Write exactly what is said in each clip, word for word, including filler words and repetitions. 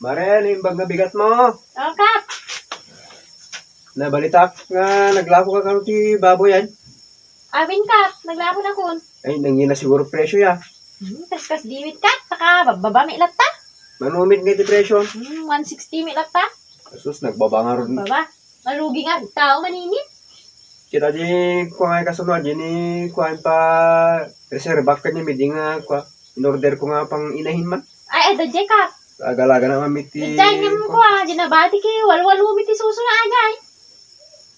Mare, ano yung bag nga bigat mo? Oh, Kap. Nabalitak nga naglako ka kano ti baboy, ay? Amin, Kap. Naglako na kun. Ay, nangina siguro presyo ya. Hmm, kas kas diwit, Kap. Saka bababa mi latta. Manumit nga ti presyo. Hmm, one sixty mi latta. Sus, nagbaba nga ron. Baba. Malugi nga tao manini. Kita di kua nga kasano, di ni kua pa reserva kanya, midi nga kua. In-order ko nga pang inahin man. Ay, ada jay, Kap. Agalaga na mamit ti Diyan yung kua, di nabati ki, walwalo mi ti suso na ajay.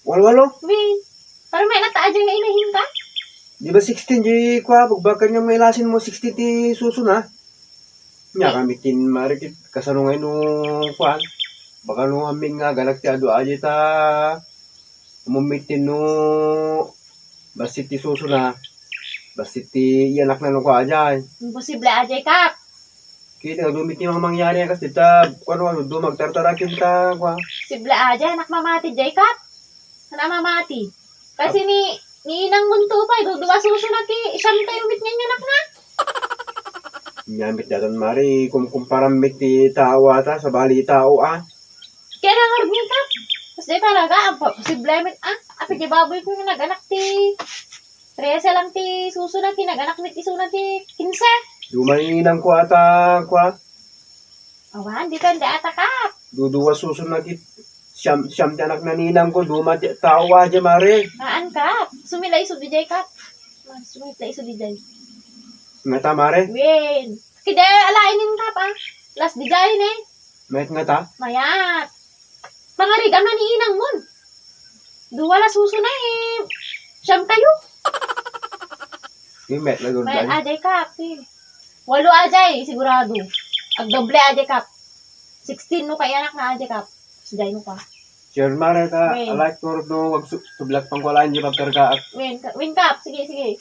Walwalo? Win. Para may nata ajay nga inahin ka? Di ba sixteen di kua, pagbakan nga may lasin mo, sixteen ti suso na. Nya kami kin marikit, kasano nga no kuan? Baka no amin nga ganak ti adu aja ta umumit ti no bassit ti suso na, bassit ti iyanak na no kua ajay. Imposible ajay, Kap. Kita nga dumit ti mangyari kas dita, kuan, ano, dumagtartarakin ta, kua. Imposible ajay, anak mamati jay, Kap. Anak mamati. Kasi ni, ni inang munto pa, dudua suso na ti, siyam tayo mit nga anak na. Nyamit datan, Mari, kumkumparam mit ti tao ata, sabali tao, ah. Kaya nga ngarud ni Kap. Kasi talaga, ang pa-, posible mit, ah. Api di baboy ko nga nag-anak ti, trese lang ti suso na, ti nag-anak mit iso na ti kinse. Dumainang ko ata, kua. Awan, di ka, di ata, Kap. Dudua suso na ti, siyam, siyam ti anak na ninang ko, duma ti tao, ah, di, Mari. Haan, Kap. Sumila iso di jay, Kap. Ah, sumila iso di jay. Ngata, Mari? Win. Kide, ala, inin, Kap, ah. Last di jay, ne. Mayat ngata? Mayat. Pangarigan na ni inang mon. Dua la suso na, eh. Siyam tayo. Imet na doon. Mayat ajay, Kap, eh. Walo ajay, sigurado. Agdoble ajay, Kap. Sixteen no kay anak na ajay, Kap. Siday mo pa. Sure, Mare, ta, Win. Alak, turod no, wag su-, sublat pang kualain di pagkargaak. Win, Ka-, Win, Kap. Sige, sige.